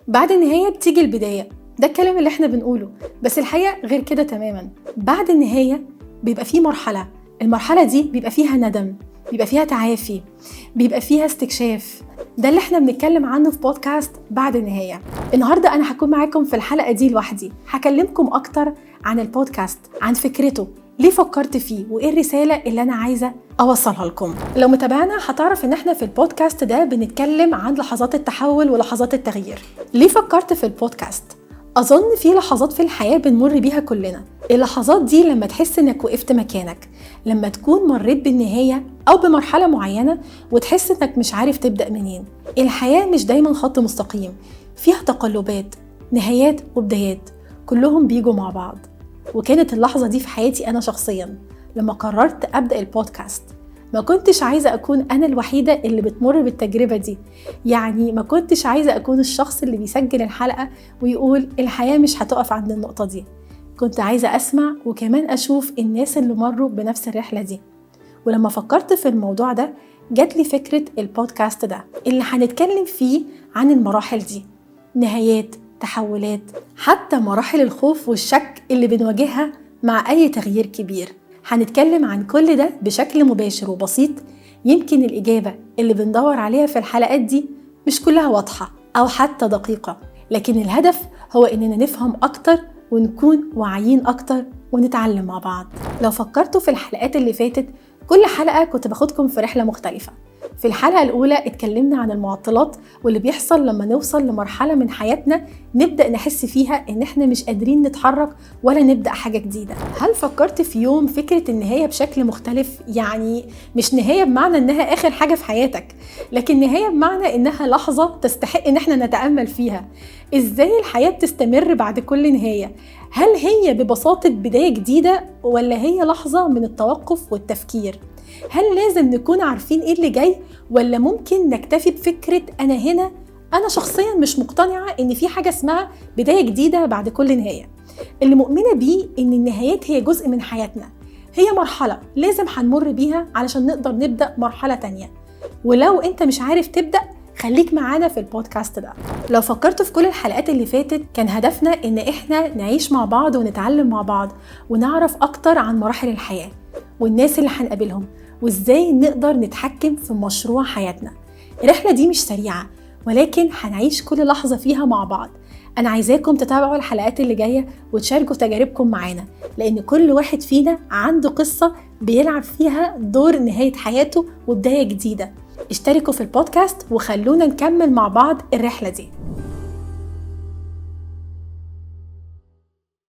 بعد النهاية بتيجي البداية، ده الكلام اللي احنا بنقوله، بس الحقيقة غير كده تماما. بعد النهاية بيبقى فيه مرحلة، المرحلة دي بيبقى فيها ندم، بيبقى فيها تعافي، بيبقى فيها استكشاف. ده اللي احنا بنتكلم عنه في بودكاست بعد النهاية. النهاردة أنا هكون معاكم في الحلقة دي لوحدي، هكلمكم أكتر عن البودكاست، عن فكرته، ليه فكرت فيه، وإيه الرسالة اللي أنا عايزة أوصلها لكم. لو متابعنا هتعرف إن احنا في البودكاست ده بنتكلم عن لحظات التحول ولحظات التغيير. ليه فكرت في البودكاست؟ أظن في لحظات في الحياة بنمر بيها كلنا. اللحظات دي لما تحس إنك وقفت مكانك، لما تكون مريت بالنهاية أو بمرحلة معينة وتحس إنك مش عارف تبدأ منين. الحياة مش دايما خط مستقيم، فيها تقلبات، نهايات وبدايات، كلهم بيجوا مع بعض. وكانت اللحظة دي في حياتي أنا شخصيا لما قررت أبدأ البودكاست. ما كنتش عايزة أكون أنا الوحيدة اللي بتمر بالتجربة دي، يعني ما كنتش عايزة أكون الشخص اللي بيسجل الحلقة ويقول الحياة مش هتقف عند النقطة دي. كنت عايزة أسمع وكمان أشوف الناس اللي مروا بنفس الرحلة دي. ولما فكرت في الموضوع ده جات لي فكرة البودكاست ده اللي هنتكلم فيه عن المراحل دي، نهايات، تحولات، حتى مراحل الخوف والشك اللي بنواجهها مع أي تغيير كبير. هنتكلم عن كل ده بشكل مباشر وبسيط. يمكن الإجابة اللي بندور عليها في الحلقات دي مش كلها واضحة أو حتى دقيقة، لكن الهدف هو إننا نفهم أكتر ونكون واعيين أكتر ونتعلم مع بعض. لو فكرتوا في الحلقات اللي فاتت، كل حلقة كنت باخدكم في رحلة مختلفة. في الحلقة الأولى اتكلمنا عن المعطلات واللي بيحصل لما نوصل لمرحلة من حياتنا نبدأ نحس فيها إن إحنا مش قادرين نتحرك ولا نبدأ حاجة جديدة. هل فكرت في يوم فكرة النهاية بشكل مختلف؟ يعني مش نهاية بمعنى إنها آخر حاجة في حياتك، لكن نهاية بمعنى إنها لحظة تستحق إن إحنا نتأمل فيها. إزاي الحياة بتستمر بعد كل نهاية؟ هل هي ببساطة بداية جديدة ولا هي لحظة من التوقف والتفكير؟ هل لازم نكون عارفين ايه اللي جاي ولا ممكن نكتفي بفكرة انا هنا؟ انا شخصيا مش مقتنعة ان في حاجة اسمها بداية جديدة بعد كل نهاية. اللي مؤمنة بيه ان النهايات هي جزء من حياتنا، هي مرحلة لازم هنمر بيها علشان نقدر نبدأ مرحلة تانية. ولو انت مش عارف تبدأ خليك معانا في البودكاست ده. لو فكرتوا في كل الحلقات اللي فاتت كان هدفنا ان احنا نعيش مع بعض ونتعلم مع بعض ونعرف اكتر عن مراحل الحياة والناس اللي هنقابلهم وازاي نقدر نتحكم في مشروع حياتنا. الرحلة دي مش سريعة، ولكن هنعيش كل لحظة فيها مع بعض. أنا عايزاكم تتابعوا الحلقات اللي جاية وتشاركوا تجاربكم معانا، لأن كل واحد فينا عنده قصة بيلعب فيها دور نهاية حياته وبداية جديدة. اشتركوا في البودكاست وخلونا نكمل مع بعض الرحلة دي.